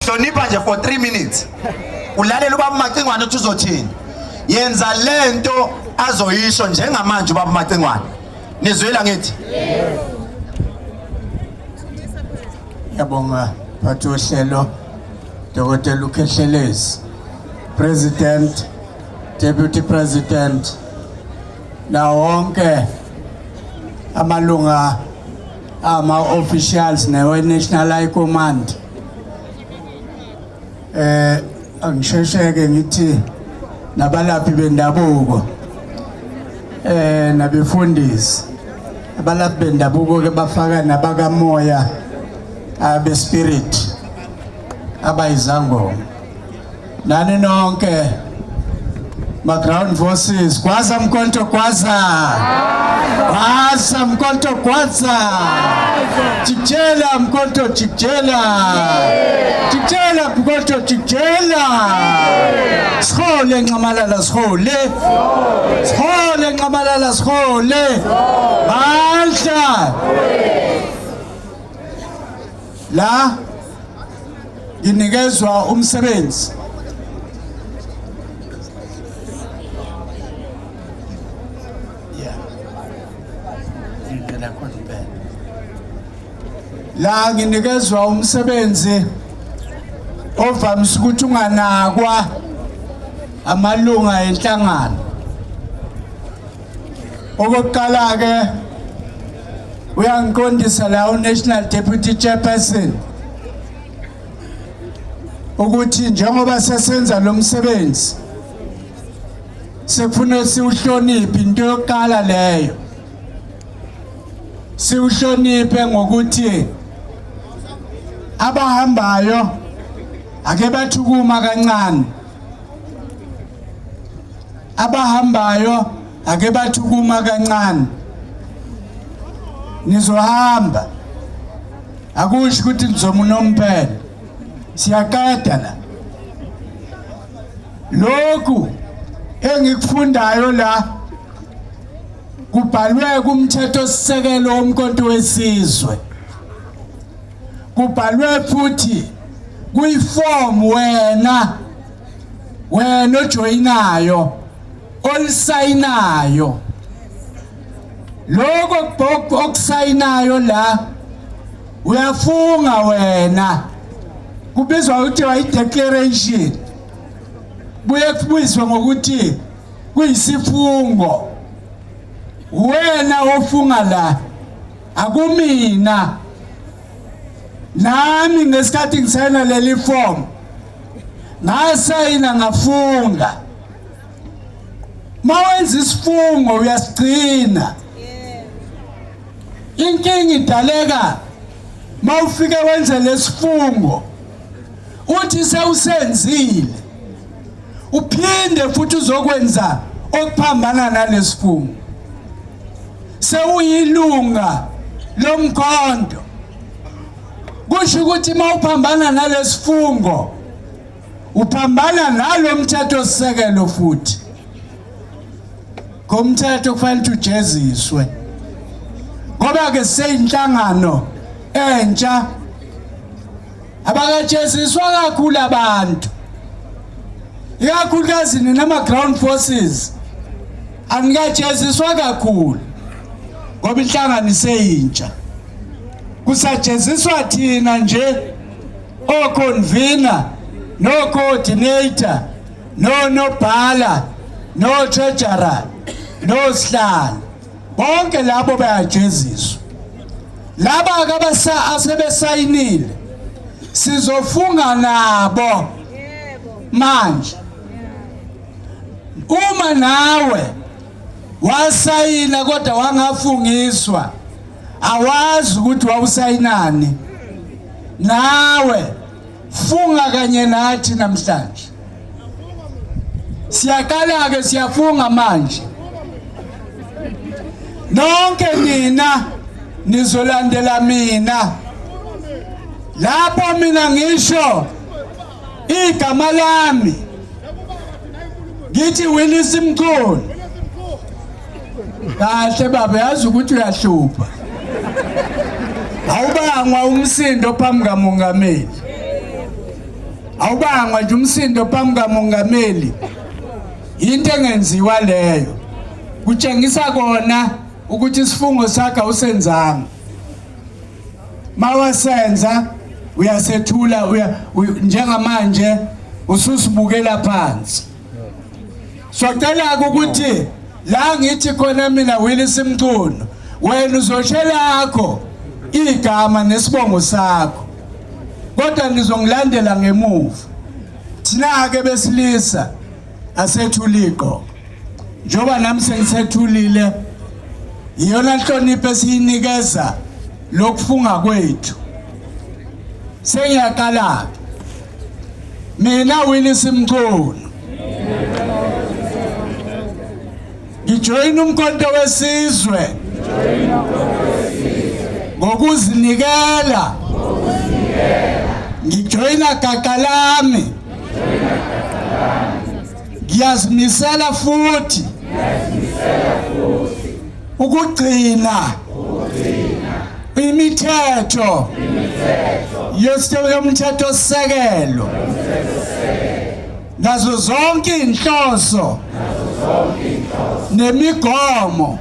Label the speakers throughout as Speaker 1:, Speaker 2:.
Speaker 1: Hlonipha nje for 3 minutes. Ulalela ubaba Macingwane uthi uzothini. Yenza lento azoyisho njengamanje ubaba Macingwane. Nizwela ngithi?
Speaker 2: Ngiyabonga phathi wohlelo Dr. Ukhehlelezi President Deputy President nawo wonke amalunga ama officials newe National High Command. Angishesheke ngithi nabalaphi bendabuko nabefundisi. Abalaphi bendabuko ke bafaka nabakamoya abe spirit abayizangoma. Nani nonke ma ground forces, gwaza Mkhonto, gwaza, gwaza Mkhonto, gwaza, jikjela Mkhonto, jikjela, jikjela Mkhonto, jikjela, sihole Nxamalala, sihole, sihole Nxamalala, sihole bandla. La nginikezwa umsebenzi la nginikezwa umsebenzi ovamise ukuthi unganakwa amalunga enhlangano. Okokuqala ke uyangiqondisa la uNational Deputy Chairperson ukuthi njengoba sesenza lo msebenzi sekufanele siwuhloniphe. Into yokuqala leyo, siwuhloniphe ngokuthi abahambayo ake bathukuma kancane, abahambayo ake bathukuma kancane. Nizohamba, akusho ukuthi nizomunomphela, siyaqeda la. Lokhu engikufundayo la kubhalwe kumthetho sisekelo woMkhonto weSizwe, kubhalwe futhi kuyiform wena ojoyinayo olisayinayo. Lokho okusayinayo la uyafunga wena, kubizwa ukuthi i-declaration, buye kubizwe ngokuthi kuyisifungo. Wena ofunga la, akumina. Nami ngesikhathi ngisayina leli form ngasayina ngafunga. Mawenza isifungo uyasigcina. Inkinga idaleka mawufike wenze lesifungo uthi sewusenzile uphinde futhi uzokwenza okuphambana nalesifungo. Sewuyilunga lomkhonto, kusho ukuthi mawuphambana nalesifungo uphambana nalomthetho sisekelo, futhi ngomthetho kufanele ujeziswe, ngoba ke seyinhlangano entsha abakajeziswa kakhulu abantu, ikakhulukazi nina ama-ground forces anikajeziswa kakhulu ngoba inhlangano iseyintsha. Kusajeziswa thina nje o-convener no-coordinator nonobhala no-treasurer nosihlalo, bonke labo bayajeziswa. Laba asebesayinile sizofunga nabo manje. Uma nawe wasayina kodwa wangafungiswa, awazi ukuthi wawusayinani, nawe funga kanye nathi namhlanje. Siyaqala ke, siyafunga manje. Nonke nina nizolandela mina lapho mina ngisho igama lami, ngithi Willis Mchunu. Kahle baba, yazi ukuthi uyahlupha, awubangwa umsindo phambi kamongameli. Awubangwa nje umsindo phambi kamongameli, into engenziwa leyo kutshengisa kona ukuthi isifungo sakho awusenzanga. Mawasenza uyasethula uya njengamanje ususibukela phansi. Socela ukuthi la ngithi khona mina Willis Mchunu, wena uzoshelakho igama nesibongo sakho, kodwa nizongilandela ngemuva. Thina ke besilisa asethula igqoko, njengoba nami sengisethulile, iyona nhlonipho esiyinikeza lokufunga kwethu. Sengiyaqala mina Willis Mchunu, ngijoyina uMkhonto weSizwe ngokuzinikela, ngijoyina gaqa lami, ngiyazimisela futhi ukugcina imithetho yomthethosisekelo nazo zonke inhloso nemigomo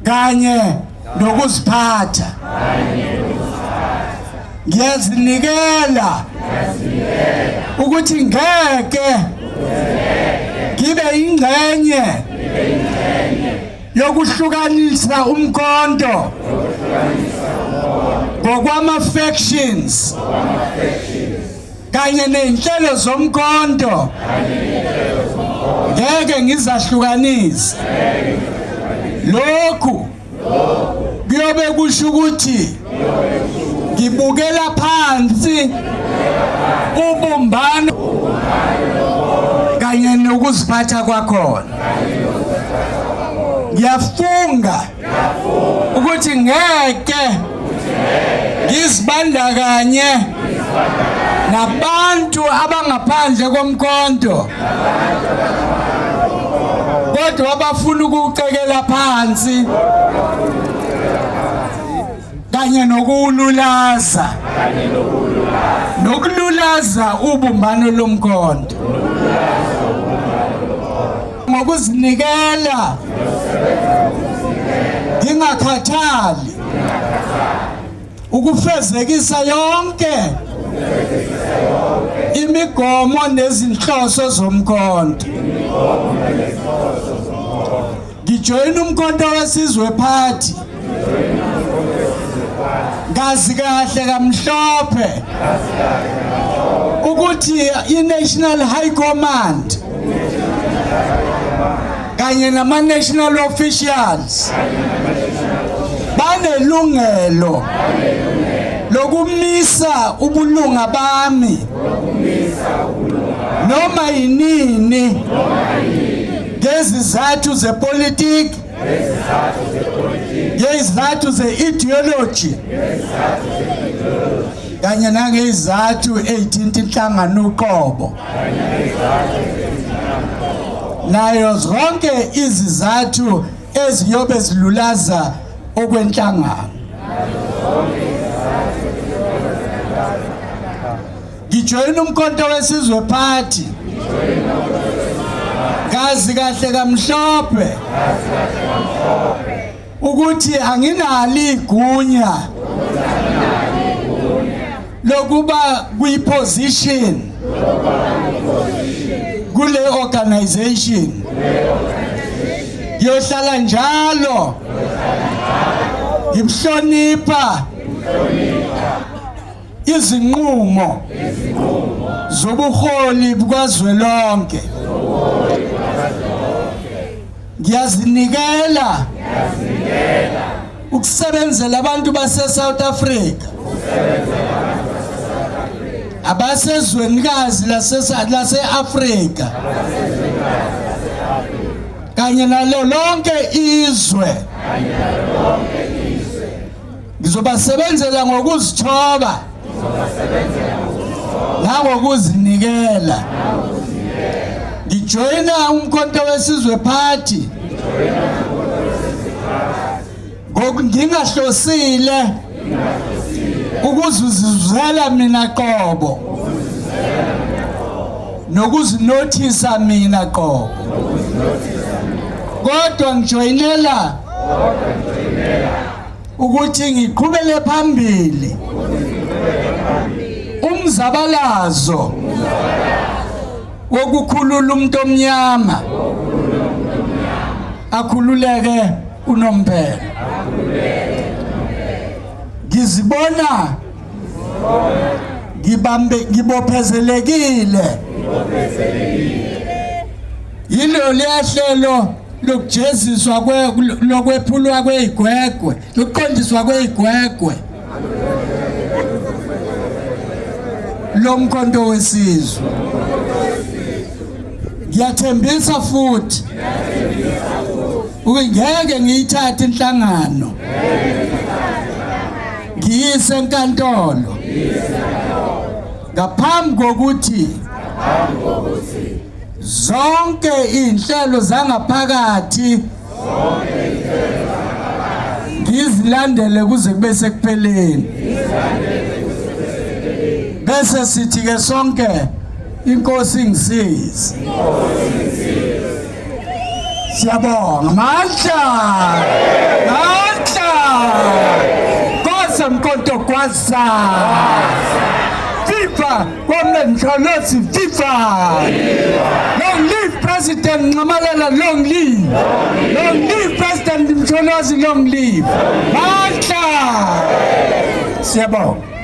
Speaker 2: kanye nokuziphatha. Ngiyazinikela ukuthi ngeke ngibe ingxenye yokuhlukanisa umkhonto ngokwama factions kanye nezinhlelo zomkhonto, ngeke ngizahlukanise. Lokhu kuyobe kusho ukuthi ngibukela phansi ubumbano kanye nokuziphatha kwakhona. Ngiyafunga ukuthi ngeke ngizibandakanye nabantu abangaphandle komkhonto kodwa abafuna ukuwucekela phansi kanye nokuwululaza nokululaza ubumbano lomkhonto ngokuzinikela, ngingakhathali, ukufezekisa yonke imigomo nezinhloso zomkhonto. Ngijoyina uMkhonto weSizwe Party ngazi kahle kamhlophe ukuthi i-National High Command kanye nama-national officials banelungelo lokumisa ubulunga bami noma yinini ngezizathu zepolitiki, ngezizathu ze-ideology kanye nangezizathu ey'thinta inhlangano uqobo, nayo zonke izizathu eziyobe zilulaza okwenhlangano. Ngijoyina uMkhonto weSizwe Party ngazi kahle kamhlophe ukuthi anginalo igunya lokuba kwi-position kule organization. Ngiyohlala njalo ngibuhlonipha izinqumo zobuholi bukazwelonke. Ngiyazinikela ukusebenzela abantu base South Africa abasezwenikazi lase Afrika kanye nalo lonke izwe. Ngizobasebenzela ngokuzithoba nangokuzinikela. Ngijoyina uMkhonto weSizwe Party ngokungingahlosile ukuzuzuzela mina qobo. Nokuzinothisa mina qobo, kodwa ngijoyinela ukuthi ngiqhubele phambili umzabalazo wokukhulula umuntu omnyama akhululeke unomphela. Ngizibona ngibambe ngibophezelekile yilo liyahlelo lokujeziswa lokwephulwa kweyigwegwe, lokuqondiswa kweyigwegwe lomkhonto wesizwe. Ngiyathembisa futhi ukuthi ngeke ngiyithathe inhlangano ngiyise enkantolo ngaphambi kokuthi zonke izinhlelo zangaphakathi ngizilandele kuze kube sekupheleni, bese sithi ke sonke, inkosi ingisize. Siyabonga. Mandla, mandla Nkosi Mkhonto Gwaza. Viva Comrade Msholozi, viva! Long live President Nxamalala, long live! Long live President Msholozi, long live! Mandla! Siyabonga.